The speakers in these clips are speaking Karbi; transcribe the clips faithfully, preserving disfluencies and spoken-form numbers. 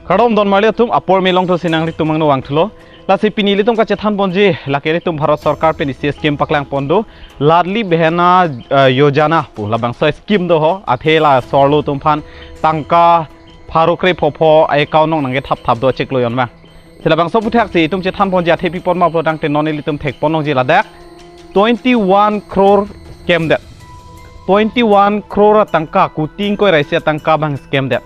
Kardom don marli atum, apor me longthu si nanglitum angno vangthulo. Lasi pini ilitum kachethan ponji, lake ilitum Bharat Sarkar pen isi scheme paklang pon do, Ladli Behena, eh, Yojana pu, labangso scheme do ho, athe laso arlo atum aphan tangka pharo kre phopho account along nangkethap thap do chiklo jon abang. Si labangso aphuthak si itum chethan ponji, athe pi apot ma pulotangte non ilitum thek pon longji ladak twenty one crore scam det. Twenty one crore atangka, kuti ingkoi ra isi atangka abang scam det.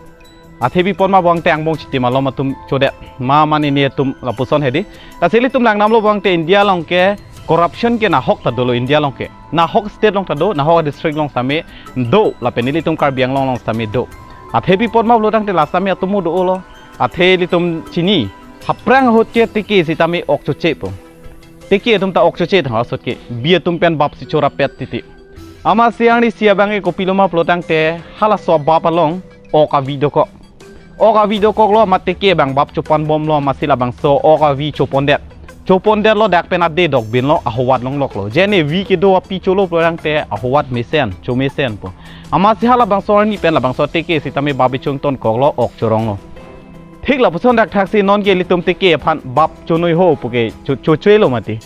Athe pi apot ma pulotangte angbong chiti malom atum chodet. Ma mane ne atum lapuson hedi. Lasi ilitum langdamlo pulotangte India along ke corruption ke nahok ta dolo India along ke. Nahok state along ta do, nahok district along sitame do, lapen ilitum Karbi Anglong along sitame do. Athe pi apot ma pulotangte la sitame atum do-olo. Athe ilitum chini, aphrang ahut ke teke sitame ok chochepo. Teke atum ta ok choche thang asot ke, bi atum pen bap si chorapet titi. Amatsi arnisi abang ke kopilo ma pulotangte, halaso bap along ok avi dokok. Ok avi dokoklo, amat teke abang bap chopan bomlo, amatsi labangso ok avi chopondet. Chopondetlo, dak pen ade dokbinlo, ahowat longloklo. Je ne vi kedo api cholo pulotangte ahowat mesen, chomesen po. Amatsi halabangso arni pen labangso teke sitame bap bi chongton koklo, ok choronglo. Thik lapuson thakthak si non ke ilitum teke aphan bap chonoi ho puke cho-, chochelo mati.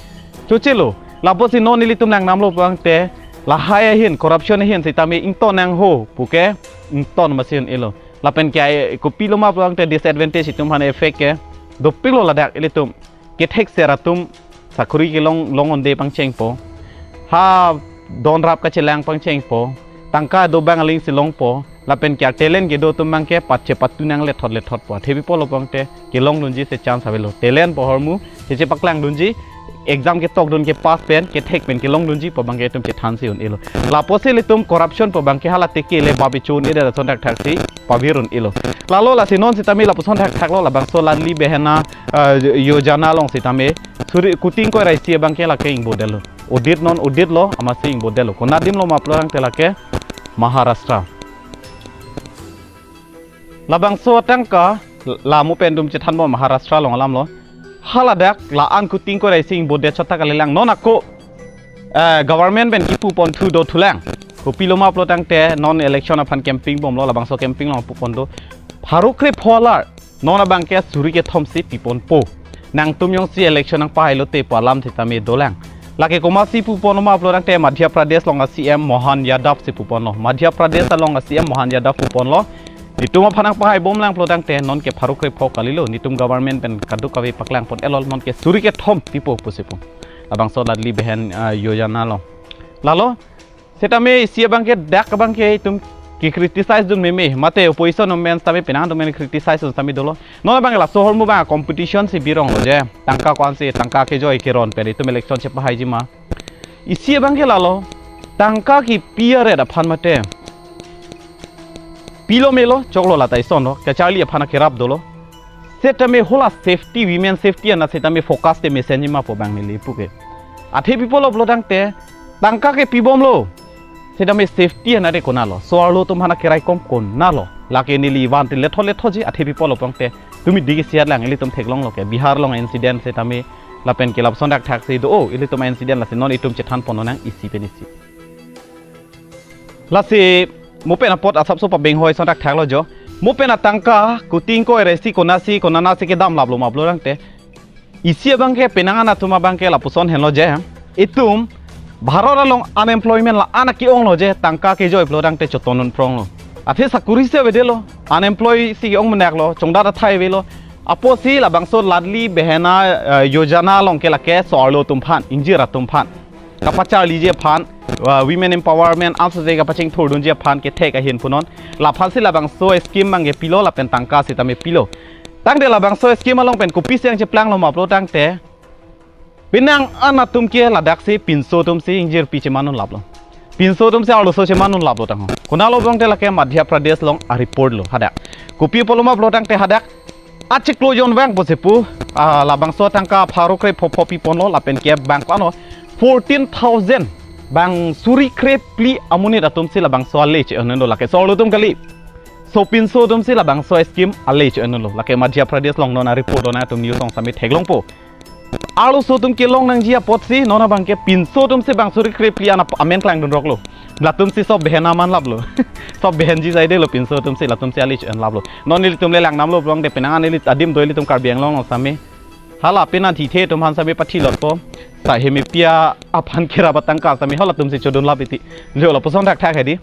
Chochelo. Lapusi non ilitum langdamlo pulotangte lahai ahin, corruption ahin sitame ington nang ho puke ington masi un-elo. Lapen ke ai kopilo ma pulotangte disadvantage itum aphan effect ke dopiklo ladak ilitum. Kethek ser atum sakuri kelong long-onde pangchengpo. Ha don rap kachelang pangchengpo. Tangka do abang aling si longpo. Lapen ke talent kedo atum abang ke pache patu nang lethot lethotpo. Athe pi apot lo pulotangte kelongdunji si chance avelo. Talent pu ahormu si chepaklangdunji. Exam ketokdun ke pass pen, kethek pen kelongdunji pu abang ke itum chethan si un-elo. Lapusi ilitum corruption pu abang ke hala teke le bap bi chon-edet ason thakthak si pavir un-elo. Lalo lasi non sitame lapuson thakthaklo, labangso Ladli Behena, eh, Yojana along sitame suri kuti ingkoi ra isi abang ke lake ingbodetlo. Audit non auditlo, amatsi ingbodetlo. Konat adim lo ma pulotangte lake Maharashtra. Labangso atangka la mo pen itum chethan bom Maharashtra along alamlo. Haladak la-an kuti ingkoi ra isi ingbodet chot ta kalilang. Non ako, eh, government pen kipu ponthu do thulang. Kopilo ma pulotangte non election aphan campaign bomlo, labangso campaign along pu pon do. Pharo kre pho alar, non abang ke suri kethom si piponpo. Nangtum jongsi election nangpahai lote pu alam sitame dolang. Lake komatsi pu ponlo ma pulotangte Madhya Pradesh along a C M Mohan Yadav si pu ponlo. Madhya Pradesh along a C M Mohan Yadav pu ponlo. Netum aphan nangpahai bomlang pulotangte non ke pharo kre pho kalilo. Netum government pen kadokave paklang pon-etlo, non ke suri kethom pipo pusi pu. Labangso Ladli Behen, ah, Yojana along. Lalo, sitame isi abang ke dak abang ke itum ke-criticize dun meme. Mate opposition movement sitame penang movement criticize dun sitame dolo. Non abang laso ahormu abang competition si birong lo je. Tangka ko-ansi, tangka kejoi keron pen itum election chepahaiji ma. Isi abang ke lalo, tangka kepi aret aphan mate pilo melo, choklo lata ison lo, kacharli aphan kerap dolo. Sitame hala safety, women safety anat sitame focus te mesenji ma pu abang neli puke. Athe pi apot lo pulotangte, tangka kepi bomlo. Sitame safety anat de konatlo. So arlo atum aphan keraikom konatlo. Lake neli van te lethot lethotji, athe pi apot lo pulotangte. Tumi digi siat lang, ilitum theklonglo ke. Bihar along incident sitame lapen ke lapuson thakthak si do, oh, ilitum incident lasi non itum chethan pon lonang isi pen isi. Lasi mo pen apot asapso pabeng hoi ason thakthaklo jo. Mo pen atangka kuti ingkoi ra isi konatsi konatsi kedam laplo ma pulotangte. Isi abang ke penang an atum abang ke lapuson henlo je. Itum Bharat along unemployment la-an ke-onglo je, tangka kejoi pulotangte choton un pronglo. Athe sakuri si avedetlo, unemploy si ke-ong menaklo, chongdat athai avelo. Apotsi labangso Ladli Behena, eh, Yojana along ke lake so arlo atum aphan, ingjir atum aphan kapacharliji aphan, uh, women empowerment, amsose kapachingthurdunji aphan kethek ahin punon. Laphansi labangso scheme abang ke pilo lapen tangka sitame pilo. Tangte labangso scheme along pen kopisi nangcheplanglo ma pulotangte, penang an atum ke ladak si pinso atum si ingjirpi cheman un laplo. Pinso atum si arloso cheman un laplo tangho. Konatlo pulotangte lake Madhya Pradesh along a-report lo hadak. Kopi apotlo ma pulotangte hadak achiklo jon vang pusi pu, ah, labangso tangka pharo kre phopho piponlo lapen ke bang ko-an lo fourteen thousand bang suri kre phli amonit atum si labangso ale che-enlo lake so arlo atum kali. So pinso atum si labangso scheme ale che-enlo lake Madhya Pradesh along non a-report lo nangtum news along sitame theklongpo. Arloso atum kelong nangji apotsi non abangke pinso atumsi bang suri krepli an ap-, amen klangdun roklo. Latumsi sob behen aman laplo. Sob behenji saidelo pinso atumsi, latumsi ali enlaplo. Non ilitum le langdamlo pulote penang an ili adim do ilitum Karbi Anglong along sitame. Hala pena thithe atum aphan sitame pathi lotpo. Sa hemepia aphan kerap atangka sitame halatumsi chodun lap iti. Jo lapuson thakthak hedi.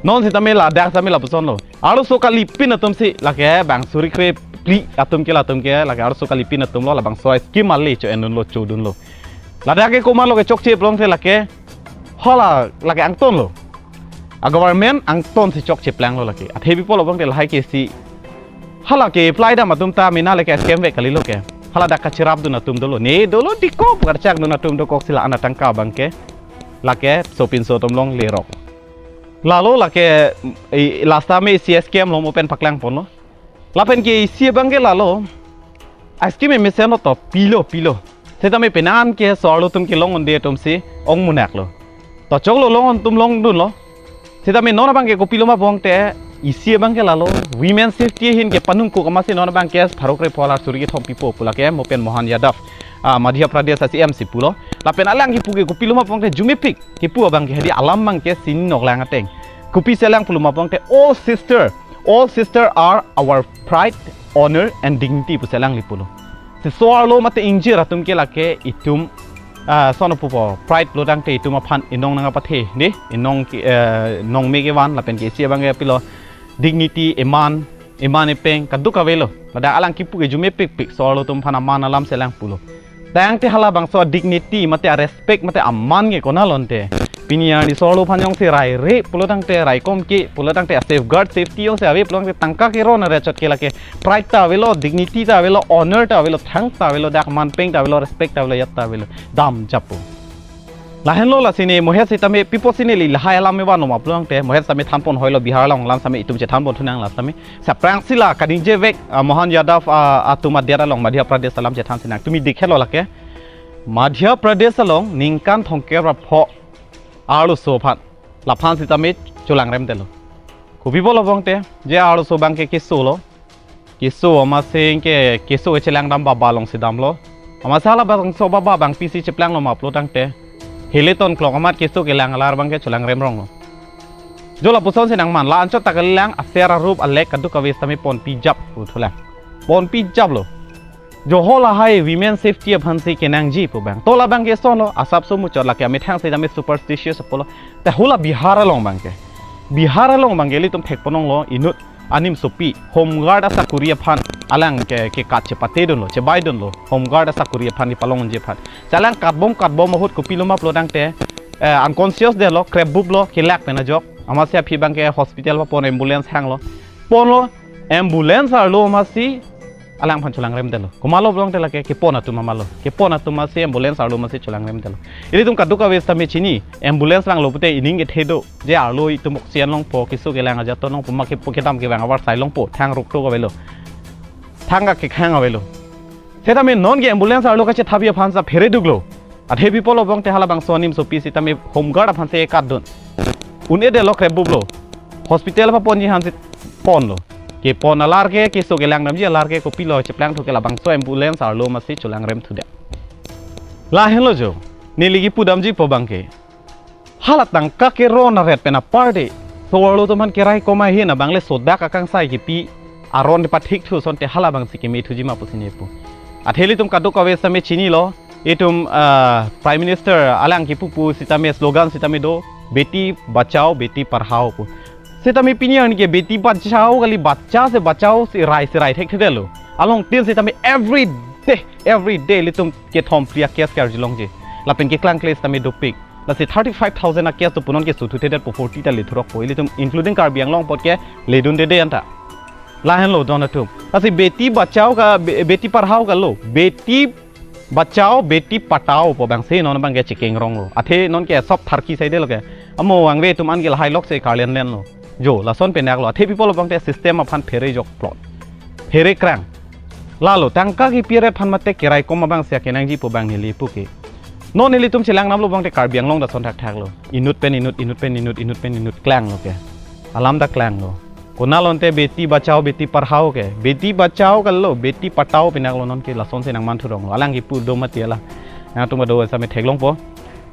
Non sitame ladak sitame lapusonlo. Arloso kalipin atumsi lake bang suri krepli atum ke latum ke lake arloso kalipin atumlo labangso scheme ale cho-endunlo chodunlo. Ladak ke komatlo ke chokche pulote lake hala lake angtonlo. A government angtonsi chokche planglo lake. Athe pi pulo pulote lahai ke si hala ke apply dam atum ta mena lake scam vek kalilo ke. Hala dak kacherapdun atum dolo. Ne dolo dikop karchakdun atum dokok si la-an atangka abangke lake sopinso atum along lerok. Lalo lake, eh, last time isi scam along mo pen paklangponlo. Lapen ke isi abangke lalo. A scheme mesenlo to pilo pilo. Sitame penang an ke so-arlo atum kelong un-e atumsi ong munaklo. To choklo long atum longdunlo. Sitame non abangke kopilo ma pulote isi abangke lalo. Women safety ahin ke panung ko kamasi non abangke pharo krepho lar suri kethom pipo pu lake mo pen Mohan Yadav, ah, Madhya Pradesh a CM si pulo. Lapen alang kipu ke kopilo ma pulote arjumepik kipu abangke hedi alam abangke sini noklang ateng. Kopisi alang pulo ma pulote all sister, all sister are our pride, honor and dignity pusi alang li pulo. Si so-arlo mate ingjir atum ke lake itum, ah, sono pupo pride pulotangte itum aphan inong nangkapathe, de, inong ke, eh, nongme kevan lapen ke isi abangke pilo dignity, eman, eman epeng kaduk avelo. Ladak alang kipu ke arjumepikpik so-arlo atum aphan aman alamsi alang pulo. Tangte halabangso dignity mate a respect mate aman ke konat lo ante. Pini arni so-arlo aphan jongsi raire pulotangte raikom ke pulotangte a safeguard safety jongsi ave pulotangte tangka keron are chot ke lake pride ta avelo, dignity ta avelo, honor ta avelo, thang ta avelo, dak manpeng ta avelo, respect ta avelo, yat ta avelo. Dam japo. Lahenlo lasi ne mohet sitame pi apotsi neli lahai alam me vanlo ma pulotangte mohet sitame thanpon hoilo Bihar along alam sitame itum chethanpon thunang la sitame. Aphrangsi la kaningje vek, ah, Mohan Yadav, ah, atum adet along Madhya Pradesh alam chethan sinang. Tumi dikhelo lake. Madhya Pradesh along ningkan thomkep ra pho arloso aphan. Laphan sitame cholangremdetlo. Kopi pulo pulote je arloso abangke kesolo. Keso amatsi ke keso kechelang dam baba alongsi damlo. Amatsi halabangso baba abang pisi cheplanglo ma pulotangte. Heleton klok amat keso kelang alar abangke cholangrem ronglo. Jo lapuson si nangman la anchot ta kalilang aser arup alek kaduk kave sitame ponpijap pu thulang. Ponpijaplo. Jo hala hai women safety aphansi kenangji pu abang. To labangke sonlo asapso muchot lake amethang sitame superstitious pulo. Te hala Bihar along abangke. Bihar along abangke ilitum thekponlonglo inut animsopi home guard asakuri aphan alang ke, ke kat chepatedunlo, chebaidunlo, home guard asakuri aphan kepalongji aphan. Si alang katbom katbom ahut kopilo ma pulotangte, eh, unconscious detlo, krepbuplo, kelak pen ajok. Amatsi aphi abangke hospital papon ambulance hanglo. Ponlo, ambulance arlo amatsi alangphan cholangremdetlo. Komatlo pulotangte lake kepon atum amatlo. Kepon atum amatsi ambulance arlo amatsi cholangremdetlo. Ilitum kaduk kave sitame chini, ambulance vanglo pute ining kethe do. Je arlo itum oxygen longpo, keso kelang ajat longpo, ma kepo kedam kevang avarsai longpo, thang rukto avelo. Thang ka kekhang avelo. Setame non ke ambulance arlo kachethapji aphan sa phereduklo. Athe pi pulo pulote halabangso animsopi sitame home guard aphansi katdun. Un-edetlo krepbuplo. Hospital paponji aphansi ponlo. Kepon alar ke, keso kelang damji alar ke, kopilo cheplangthu ke labangso ambulance arlo amatsi cholangremthudet. Lahenlo jo. Neli kipudamji pu abangke. Hala tangka keron aret pen apar de. So-arlo atum aphan keraikom ahin abang le sodak akangsai kipi aron de pathikthu asonte halabangsi kemethuji ma pusi ne pu. Athe ilitum kaduk kave sitame chinilo. Itum, ah, Prime Minister alang kipu pu sitame slogan sitame do, "Beti bachao, beti padhao" pu. Sitame pini arni ke beti bachao kali, bacha se bachao si rai si rai thekthedetlo. Along tin sitame every day, every day ilitum kethom phli a-case ke arjulongji. Lapen keklangkle sitame dopik. Lasi thirty-five thousand a-case do pu non ke suthuthedet pu forty ta lethurokpo. Ilitum including Karbi Anglong apot ke ledunde de anta. Lahenlo don atum. Lasi beti bachao ka, be-, beti padhao kalo. Beti bachao, beti patao pu abangsi non abangke chekeng ronglo. Athe non ke sob tharki saidelo ke. Amo vangve atum an ke lahai lok se karlen lenlo. Jo, lason penaklo. Athe pi pulo pulote system aphan pherejokplot. Pherekrang. Lalo, tangka kipi aret aphan mate keraikom abangsi kenangji pu abang neli puke. Non nelitum chelang damlo pulote Karbi Anglong ta ason thakthaklo. Inut pen inut, inut pen inut, inut pen inut klanglo ke. Alam ta klanglo. Konat lo ante beti bachao beti padhao ke. Beti bachao kalo, beti patao pinak lo non ke, lasonsi nangman thurong lo. Alang kipu do mati alang. Nangtum do same theklongpo.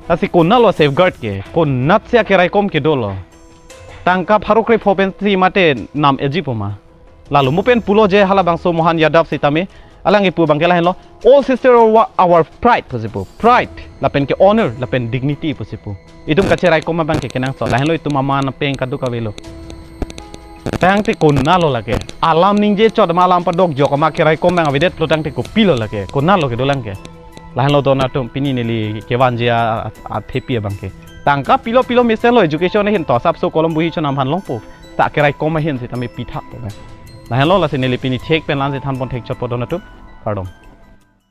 Lasi konat lo safeguard ke. Konatsi akeraikom kedo lo. Tangka pharo kre-pho pensi mate nam eji po ma. Lalo mo pen pulo je halabangso Mohan Yadav sitame. Alang kipu abang ke lahenlo. All sister are wa-, our pride pusi pu. Pride. Lapen ke honor, lapen dignity pusi pu. Itum kacheraikom abang ke kenangsot. Lahenlo itum aman apeng kaduk avelo. Tangte konat lo lake. Alam ningje chot ma alam padok jok ma keraikom abang avedet lo tangte kopilo lake. Konat lo kedolang ke. Lahenlo don atum pini neli kevanji a, a, athepi abang ke. Tangka pilo pilo mesen lo education ahin to asapso kolom bohi chonam aphan longpo. Ta keraikom ahin sitame pithak po. Lahenlo lasi neli pini thek pen la-ansi thanpon thekchotpo don atum. Kardom.